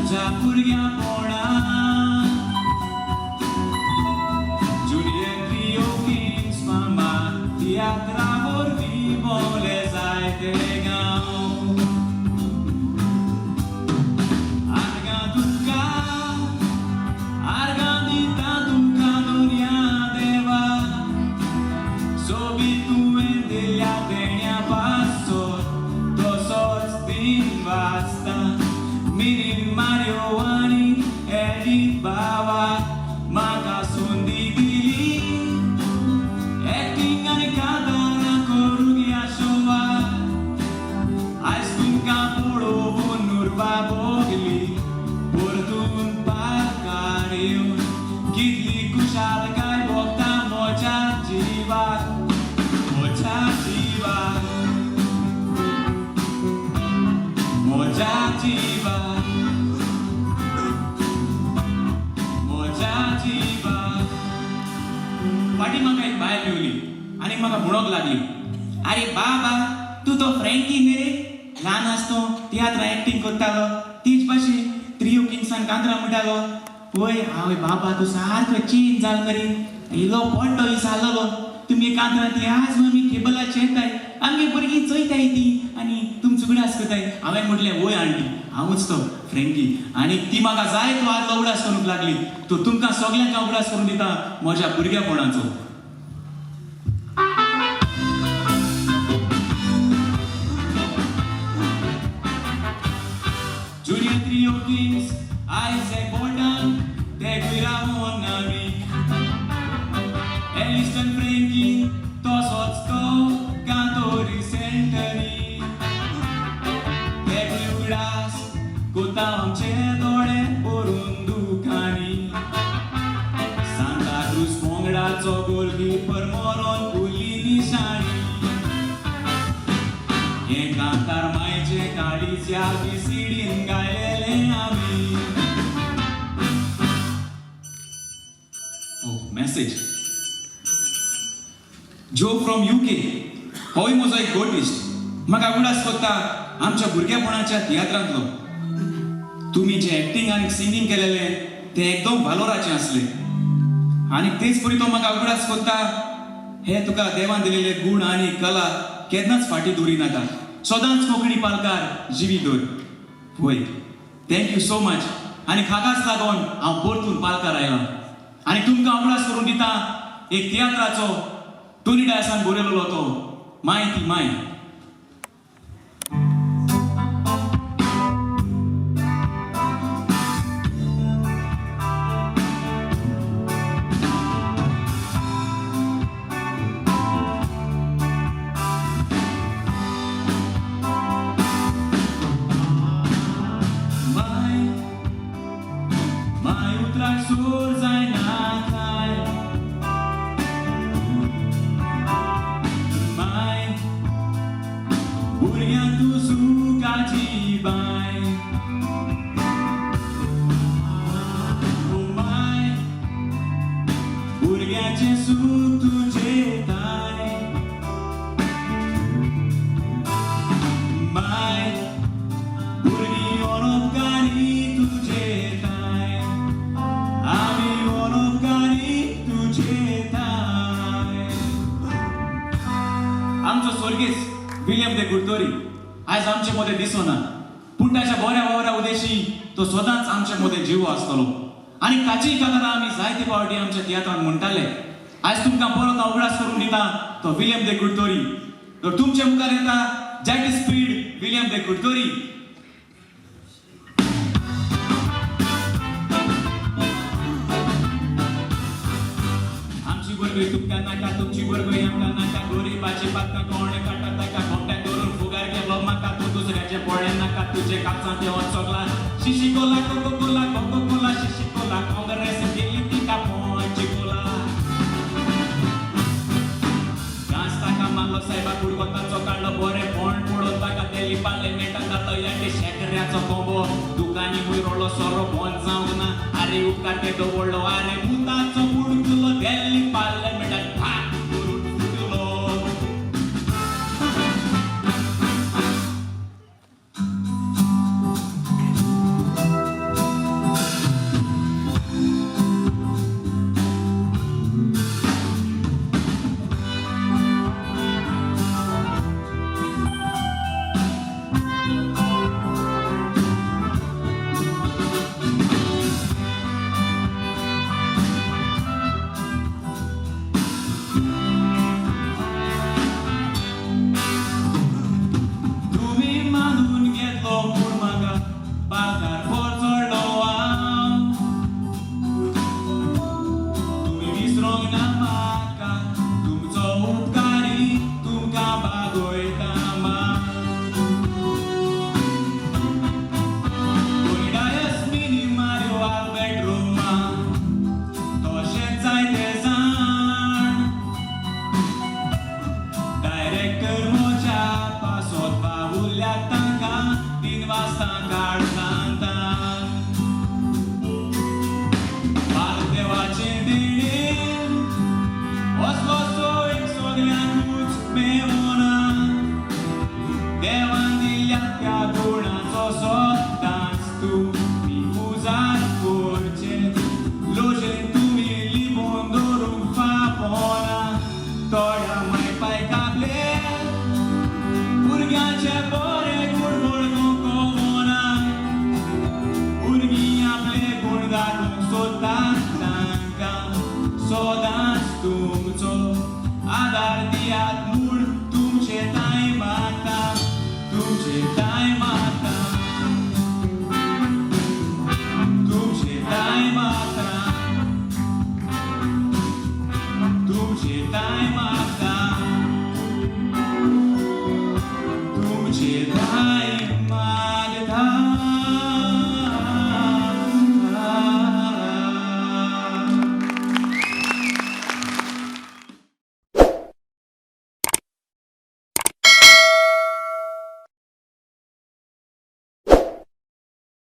आमच्या भुरग्यापणांत. Junior त्रियो Kings फामाद तियात्रा वरवीं भोंवले जायते गांव. आर्गां तुमकां, आर्गां दिता तुमकां दुनिया देवा, सोबीत तुवें दिल्या देण्या पासत तसोच दिन वाचता. मिरीन मार्यो आनी एडीत बाबा म्हाका संदी दिली एक्टिंग आनी कांतारां करूंक ह्या शोवार. आयज तुमकां पळोवन उर्बा भोगली परतून पार्कार येवन. कितली खुशालकाय भोगता म्हज्या जिवाक, म्हज्या जिवाक, म्हज्या जिवाक, म्हज्या जिवाक. फाटीं म्हाका एक बायल मेवली आनी म्हाका म्हणूंक लागली, आरे बाबा, तूं तो फ्रँकी न्ही रे, ल्हान आसतो तियात्रां एक्टींग करतालो, तीच भाशेन त्रियो किंग्सान कांतरां म्हणटालो. वय हांव बाबा, तूं सारको चेंज जाल मरे, इलो पड्डो जाल्लो. तुमी कांतरां ती आज आमी केबलाचेर येताय, आमगे भुरगीं चोयताय ती आनी तुमचो उगडास करताय. हांवें म्हटलें, वय आंटी, हांवूच तो फ्रँकी. आनी ती म्हाका जाय तो आदलो उगडास करूंक लागली. तो तुमकां सगल्यांक हांव उगडास करून दिता म्हज्या भुरगेपणाचो. Junior Trio Kings, Isaac Bolton, तेगूय रावोन आमी. एलिस्टन फ्रँकी, तसोच तो कांतोरी सेंटनी. तेगूय उगडास कोता आमचे दोळे भरून दुकांनी. सांता क्रूज पंगडाचो गोलकीपर मरोन उरली निशाणी. हें कांतार मायचे काळीच्या सिडीन गायलेलें आमी. ओ मॅसेज, जो फ्रॉम युके, होय म्हजो एक गोटिस्ट, म्हाका उगडास कोत्ता आमच्या भुरगेपणाच्या तियात्रांतलो. तुमी जे एक्टिंग आनी सिंगींग केलेलें तें एकदम वालोराचें आसलें. आनी तेच परी तो म्हाका उगडास कोत्ता, हे तुका देवान दिलेले गूण आनी कला केन्नाच फाटीं दवरी नाका, सदांच कोंकणी पालकार जिवी दवर. वय, thank you so much. आनी खाकाच लागून हांव परतून पालकार आयलां आनी तुमकां उगडास करून दिता एक तियात्राचो, टोनी डायसान बरयलेलो तो माय ती माय. माय, माय, उतराक सूर जायना काय. माय, भुरग्यांक तूं सुखाची बाय. ओ my, भुरग्याचें सूख तुजें ताय. माय, भुरगीं अनपकारी तुजे ताय, आमी अनपकारी तुजे ताय. आमचो स्वर्गेस विलियम दे कुडतोरी आयज आमचे मदें दिसना, पूण ताच्या बऱ्या वावरा उदेशी तो सदांच आमचे मदें जिवो आसतलो. आनी ताचीय कांतारां आमी जायते फावटी आमच्या तियात्रांत म्हणटाले. आयज तुमकां परत हांव उगडास करून दिता तो विलियम दे कुडतोरी. तर तुमचे मुखार येता जॅकी स्पीड, विलियम दे कुडतोरी. आमची बरगय तुमकां नाका, तुमची बरगय आमकां नाका. गरिबाची पातकां कोण काडटा ताका, खोमट्याक धरून फुगार केलो म्हाका. तूं दुसऱ्याचें पळय नाका, तुजे कापसां ते वचोकला. शिशी कोला, कोको कोला, कोको कोला, शिशी कोला, काँग्रेस गेली तिका पोंची कोला. घांस ताका मारलो सायबा, कुडको ताचो काडलो, बरें फोंड पडोवन ताका तेली पार्लमेंटान घातलो एकटे शेकऱ्याचो कोंबो. दुकानी वयर सोरो बंद जावंक ना, आरे उपकार ते दवरलो. आरे मुताचो बुडकुलो दिल्ली पार्लमेंटान ठाक करून फुटलो. जाय मागता, तुमचे दाय.